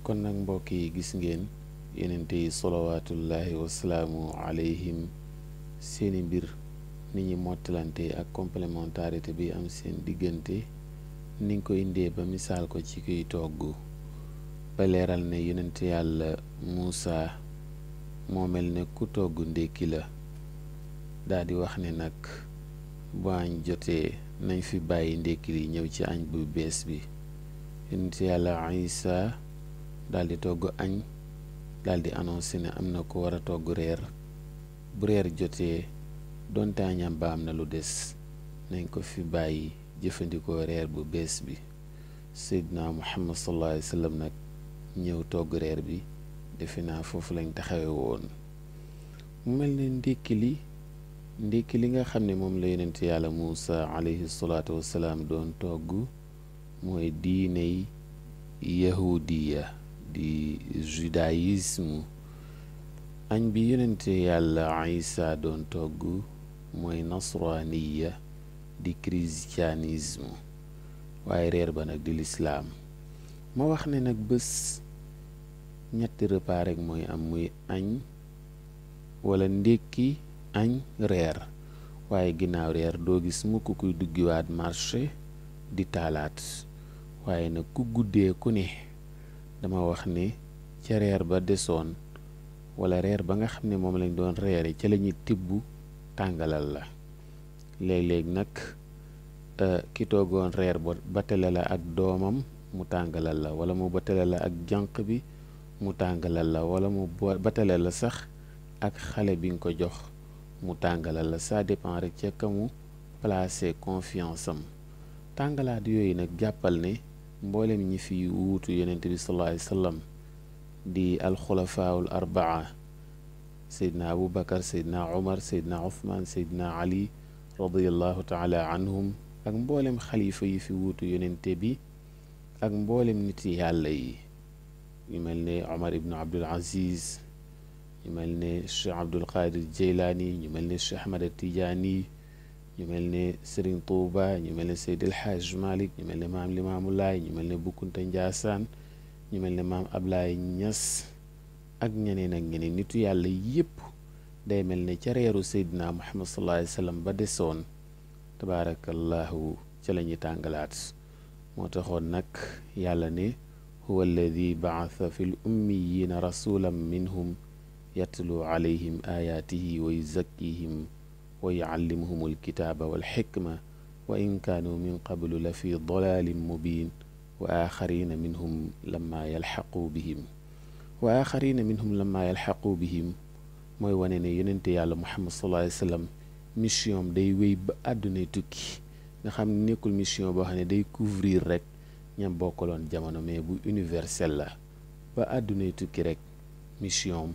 kon nag mbokk yi gis ngeen yenente yi salawaatullahi wasalaamu alayhim seeni mbir ni ñi mottalante ak complémentarité bi am seen diggante ni nga ko indee ba misaal ko ci kuy togg ba leeral ne yonente yàlla Muusa moo mel ne ku togg ndékki la daldi wax ne nag bu añ jotee nañ fi bàyyi ndékki li ñëw ci añ bu bees bi yonente yàlla Isa daldi togg añ daldi annoncé ne am na ko war a togg reer bu reer jotee donte añam ba am na lu des nañ ko fi bàyyi jëfandikoo reer bu bees bi Seydina Muhammad sallallahu alayhi wa sallam nag ñëw togg reer bi defe naa foofu lañ taxawe woon mu mel ne ndékki li nga xam ne moom la yonent yàlla Muusa alayhi salaatu wasalaam doon togg mooy diiney yahudiya di judaïsme añ bi yonente yàlla Isa doon togg mooy nasraniya di christianisme waaye reer ba nag di lislaam ma wax ne nag bés ñetti repas rek mooy am muy añ wala ndékki añ reer waaye ginnaaw reer doo gis mukk kuy duggiwaat marché di taalaat waaye nag ku guddee ku ne dama wax ne ca reer ba desoon wala reer ba nga xam ne moom lañ doon reere ca lañuy tibb tàngalal la léeg-léeg nag ki toogoon reer ba tele la ak doomam mu tàngalal la wala mu batale la ak jànq bi mu tàngalal la wala mu batale la sax ak xale bi nga ko jox mu tàngalal la ça dépend rek ca ka mu placé confiance am tàngalaat yooyu nag jàppal ne mboolem ñi fi wuutu yonent bi sallallahu alayhi wa sallam di alxulafaawul arbaa seydna abu bakar seydna umar seydna uthman seydna ali radiallahu taala anhum ak mboolem xalifa yi fi wuutu yonente bi ak mboolem nit yàlla yi ñu mel ne omar ibnu abdul aziz ñu mel ne cheikh abdul qadir jeylaani ñu mel ne cheikh ahmad tijaani ñu mel ne Serigne Touba ñu mel ne Seydi El Hadj Malick ñu mel ne maam Limaamu Laay ñu mel ne Bukkunta Njaasaan ñu mel ne maam Ablaay Ñas ak ñeneen ak ñeneen nitu yàlla yépp day mel ne ca reeru Seydina Muhammad sallallahu alayhi wa sallam ba desoon tabaarakallahu ca la ñuy tàngalaat moo taxoon nag yàlla ne huwa alladi baatha fi l ummiyina rasulan minhum yatlu alayhim ayaatihi wa yuzakkihim wa yuallimuhum alkitaaba walxikma wa in kaanuu min qablu la fi dalalin mubin wa axarina minhum lamma yalxaquu bihim mooy wane ne yonente yàlla muhammad sallallahu alayhi wa sallam mission day wéy ba àddunay tukki nga xam ne nekkul mission boo xam ne day couvrir rek ñam bokkaloon jamono mais bu universel la ba àddunay tukki rek mission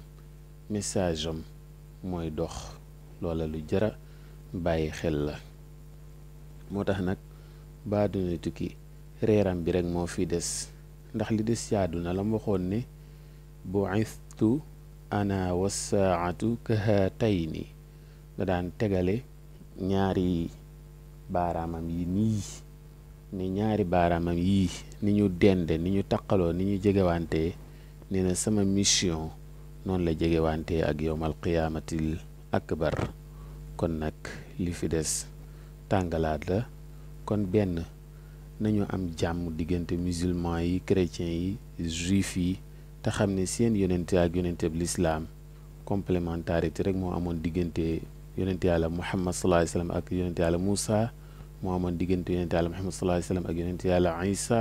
message am mooy dox loola lu jara bàyyi xel la moo tax nag ba àdduna tukki reeram bi rek moo fi des ndax li des ci àdduna la mu waxoon ne bu'ithtu ana wassaatu kahatayni da daan tegale ñaari baaraamam yi nii ne ñaari baaraamam yii ni ñu dende ni ñu taqaloo ni ñu jegewante nee na sama mission noonu la jegewante ak yowmal qiyaamatil akbar kon nag li fi des tàngalaat la kon benn nañu am jàmm diggante musulman yi chrétien yi juif yi te xam ne seen yonente ak yonente bi lislaam complémentarité rek moo amoon diggante yonente yàlla muhammad sallallahu alayhi wasallam ak yonente yàlla Muusa moo amoon diggante yonente yàlla muhammad sallallahu alayhi wasallam ak yonente yàlla Isa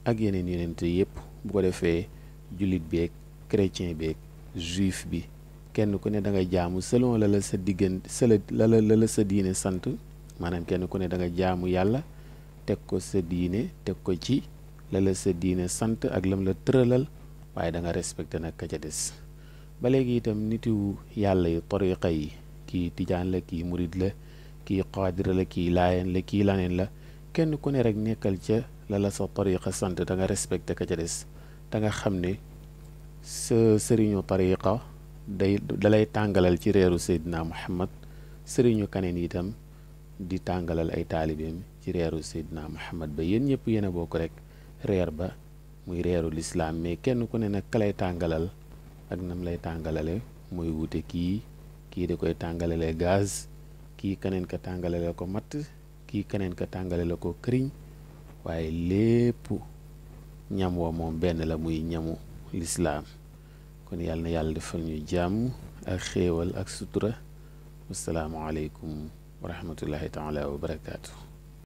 ak yeneen yonente yépp bu ko defee jullit beeg chrétien beeg juif bi kenn ku ne da nga jaamu selon la sa diggante la sa diine sant maanaam kenn ku ne da nga jaamu yàlla teg ko sa diine teg ko ci la sa diine sant ak lam la tëralal waaye da nga respecté nag ka ca des ba léegi itam nitu yàlla yi tariqa yi kii tijaan la kii murid la kii qaadira la kii laayeen la kii laneen la kenn ku ne rek nekkal ca la sa tariqa sant da nga respecté ka ca des da nga xam ne sa sëriñu tariqa dalay tàngalal ci reeru Seydina Muhammad sëriñu kaneen itam di tàngalal ay taalibeem ci reeru Seydina Muhammad ba yéen ñëpp yéen a bokk rek reer ba muy reeru lislaam mais kenn ku ne nag ka lay tàngalal ak nam lay tàngalale muy wute kii da koy tàngalale gaz, kii keneen ka tàngalale ko matt, kii keneen ka tàngalale ko këriñ, waaye lépp ñam wa moom benn la muy ñamu lislaam. kon yàlla na yàlla defal ñu jàmm ak xéewal ak sutura. wassalaamu aleykum wa rahmatullahi taala wa barakaatu.